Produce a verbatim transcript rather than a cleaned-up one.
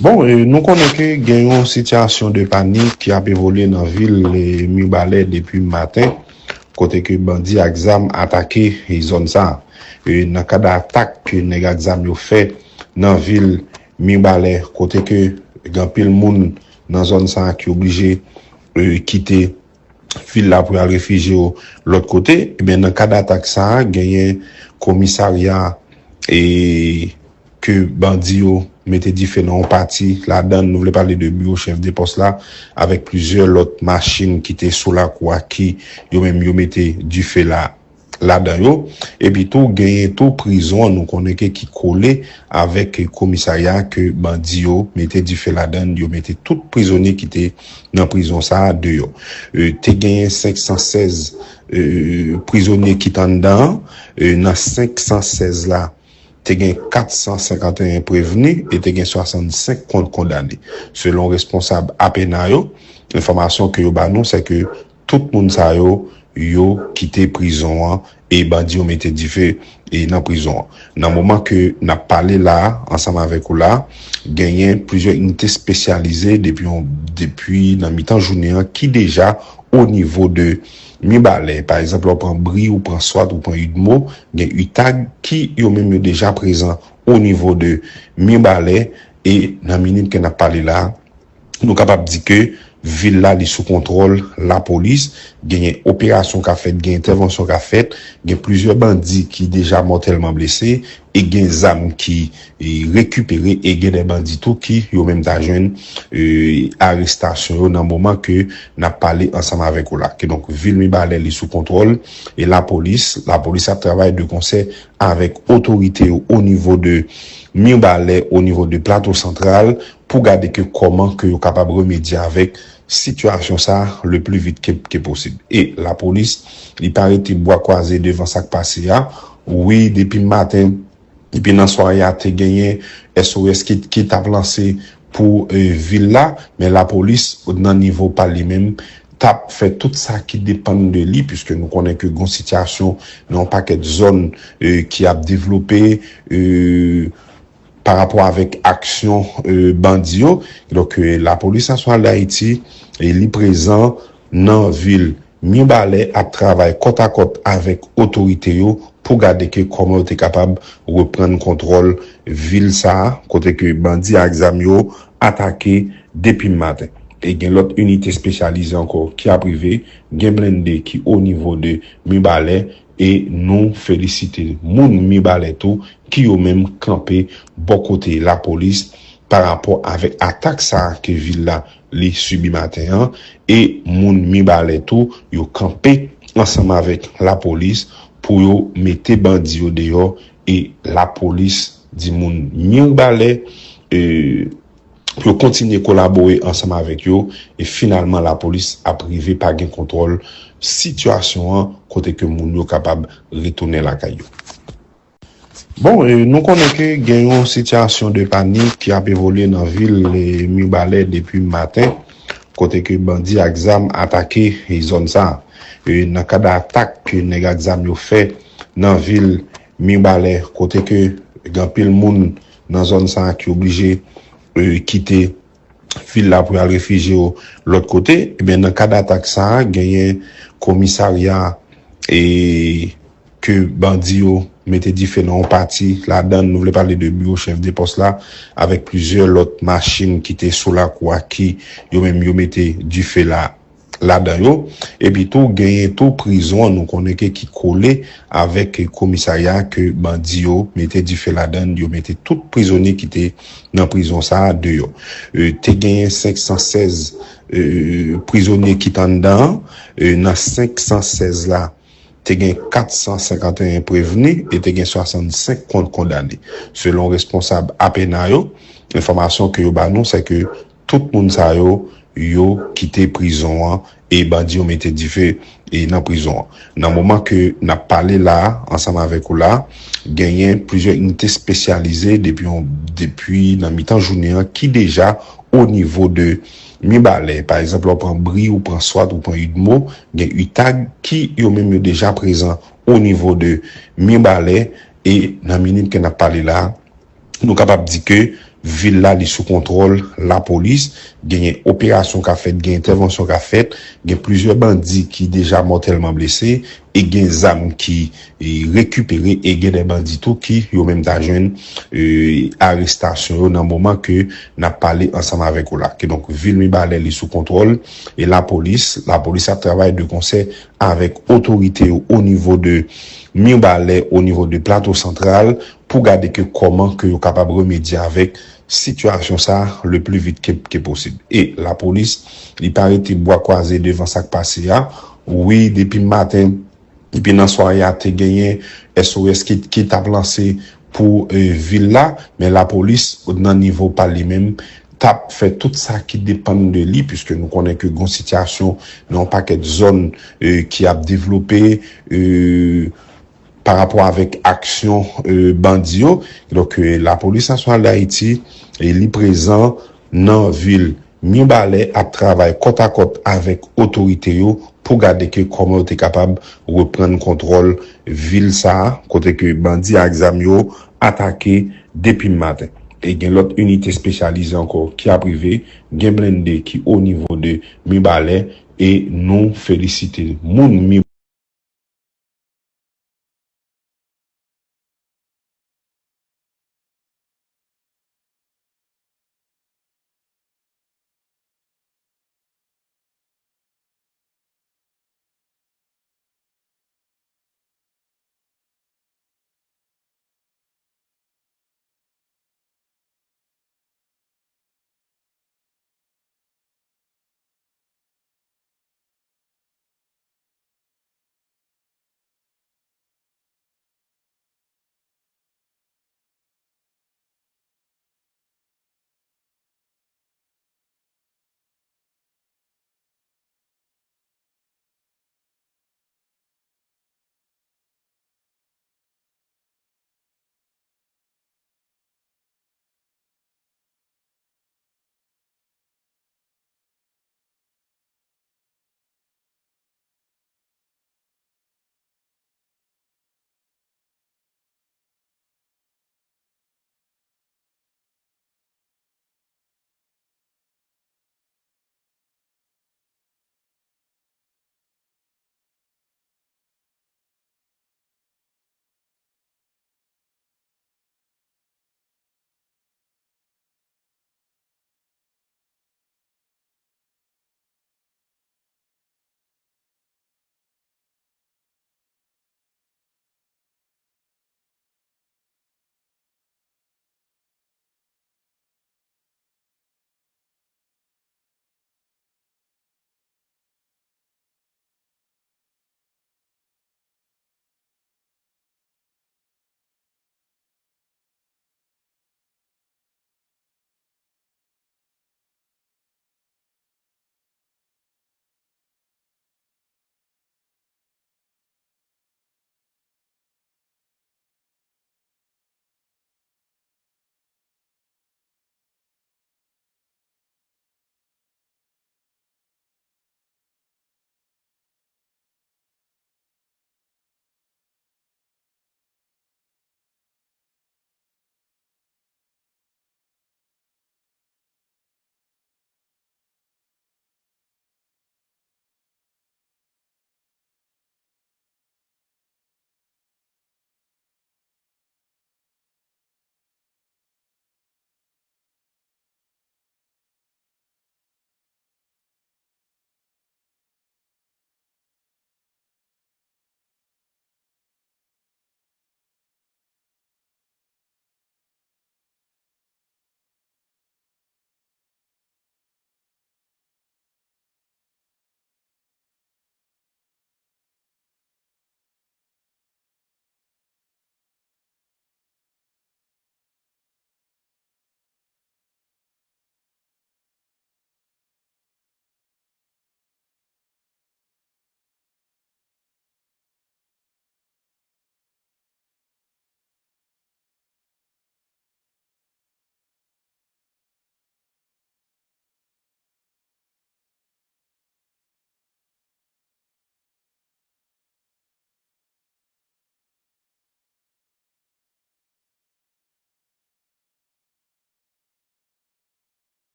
Bon, e, nou konnen ke gen yon sitiyasyon de panik ki ap evolye nan vil, e, Mibalè depi maten, kote ke bandi ak zam atake, e, zòn sa a. E, nan kad atak ke nèg ak zam yo fè nan vil Mibalè, kote ke gen anpil moun nan zòn sa a ki oblije, e, kite vil la pou y al refijye yo lòt kote, ebyen, nan kad atak sa a, genyen komisarya, e, ke bandi yo mete dife nan yon pati ladan l. Nou vle pale de biwo chèf de pòs la, avèk plizyè lòt machin ki te sou lakou a, ki yo menm yo mete dife la, ladan yo. Epi tou, genyen tou prizon an, nou konnen ke ki kole avèk komisarya, ke bandi yo mete dife ladan l, yo mete tout prizonye ki te nan prizon sa a deyò. E, te genyen senk san sèz, e, prizonye ki t anndan an. E, nan senk san sèz la, te gen kat san senkanteyen prevni e te gen swasannsenk kont kondane. Selon responsab apena yo, enfòmasyon ke yo ba nou, se ke tout moun sa yo, yo kite prizon an e bandi yo mete dife e nan prizon an. Nan moman ke n ap pale la a, ansanm avèk ou la, genyen plizyè inite espesyalize depi yon, depi nan mitan jounen an ki deja o nivo de Mibalè. Pa egzanp, lè w pran Bri, ou pran Swat, ou pran Idmo, gen UTAG ki yo menm yo deja prezan o nivo de Mibalè. E nan minit ke n ap pale la a, nou kapab di ke vil la, li sou kontwòl lapolis. Genyen operasyon k ap fèt, gen entèvansyon k ap fèt, gen plizyè bandi ki deja mòtèlman blese, e gen zam ki, e, rekipere, e gen de bandi tou ki yo menm ta jwenn, e, arestasyon yo nan moman ke n ap pale ansanm avèk ou la. Kidonk, vil Mibalè, li sou kontwòl, e lapolis, lapolis ap travay de konsè avèk otorite yo o nivo de Mibalè, o nivo de Plato Santral, pou gade ke kòman ke yo kapab remedye avèk sitiyasyon sa a le pli vit ke, ke posib. E lapolis, li pa rete bwa kwaze devan sa k pase a. Wi, depi maten, depi nan sware a, te genyen S O S ki, ki t ap lanse pou, e, vil la, men lapolis, nan nivo pa l li menm, t ap fè tout sa ki depann de li, piske nou konnen ke gen yon sitiyasyon nan yon pakèt zòn, e, ki ap devlope, e, pa rapò avèk aksyon, e, bandi yo. Donk, e, lapolis nasyonal d Ayiti, e, li prezan nan vil Mibalè, ap travay kòtakòt avèk otorite yo pou gade ke kòman yo te kapab reprann kontwòl vil sa a, kote ke bandi ak zam yo atake depi maten. E gen lòt inite espesyalize ankò ki ap rive, gen blende ki o nivo de Mibalè, e nou felisite moun Mibalè tou ki yo menm kanpe bò kote lapolis pa rapò avèk atak sa a ke vil la li sibi maten an, e moun Mibalè tou, yo kanpe ansanm avèk lapolis pou yo mete bandi yo deyò, e lapolis di moun Mibalè, e, pou yo kontinye kolabore ansanm avèk yo, e finalman lapolis ap rive pa gen kontwòl sitiyasyon an, kote ke moun yo kapab retounen lakay yo. Bon, e, nou konnen ke gen yon sitiyasyon de panik ki ap evolye nan vil, e, Mibalè depi maten, kote ke bandi ak zam atake, e, zòn sa a. E, nan kad atak ke nèg ak zam yo fè nan vil Mibalè, kote ke gen anpil moun nan zòn sa a ki oblije, e, kite vil la pou y al refijye yo lòt kote, ebyen, nan kad atak sa a, genyen komisarya, e, ke bandi yo mete dife nan yon pati ladan l, nou vle pale de biwo chèf de pòs la, avèk plizyè lòt machin ki te sou lakou a, ki yo menm yo mete dife la, ladan yo. Epi tou, genyen tou prizon an, nou konnen ke ki kole avèk komisarya a, ke bandi yo mete dife ladan l, yo mete tout prizonye ki te nan prizon sa a deyò. E, te genyen senk san sèz, e, prizonye ki t anndan an. E, nan senk san sèz la, te gen kat san senkanteyen prevni e te gen swasannsenk kont kondane. Selon responsab apena yo, enfòmasyon ke yo ba nou, se ke tout moun sa yo, yo kite prizon an e bandi yo mete dife, e, nan prizon an. Nan moman ke n ap pale la a, ansanm avèk ou la, genyen plizyè inite espesyalize depi yon, depi nan mitan jounen an ki deja o nivo de Mibalè. Pa egzanp, lè w pran Bri, ou pran Swat, ou pran Idmo, gen UTAG ki yo menm yo deja prezan o nivo de Mibalè, e nan minit ke n ap pale la a, nou kapab di ke vil la li sou kontwòl lapolis, genyen operasyon k ap fèt, gen entèvansyon k ap fèt, gen plizyè bandi ki deja mòtèlman blese, e gen zam ki e, rekipere, e gen de bandi tou ki yo menm ta jwenn e, arestasyon yo nan moman ke n ap pale ansanm avèk ou la. Kidonk, vil Mibalè li sou kontwòl, e lapolis, lapolis ap travay de konsè avèk otorite yo o nivo de Mibalè, o nivo de Plato Santral, pou gade ke kòman ke yo kapab remedye avèk sitiyasyon sa a le pli vit ke, ke posib. E lapolis, li pa rete bwa kwaze devan sa k pase a. Wi, depi maten, depi nan sware a, te genyen S O S ki, ki t ap lanse pou e, vil la, men lapolis, nan nivo pa l li menm, t ap fè tout sa ki depann de li, piske nou konnen ke gon sitiyasyon nan yon pakèt zòn e, ki ap devlope e, pa rapò avèk aksyon e, bandi yo. Donk, e, Lapolis Nasyonal Dayiti, e, li prezan nan vil Mibalè, ap travay kòtakòt avèk otorite yo pou gade ke kòman yo te kapab reprann kontwòl vil sa a, kote ke bandi ak zam yo atake depi maten. E gen lòt inite espesyalize ankò ki ap rive, gen blende ki o nivo de Mibalè, e nou felisite moun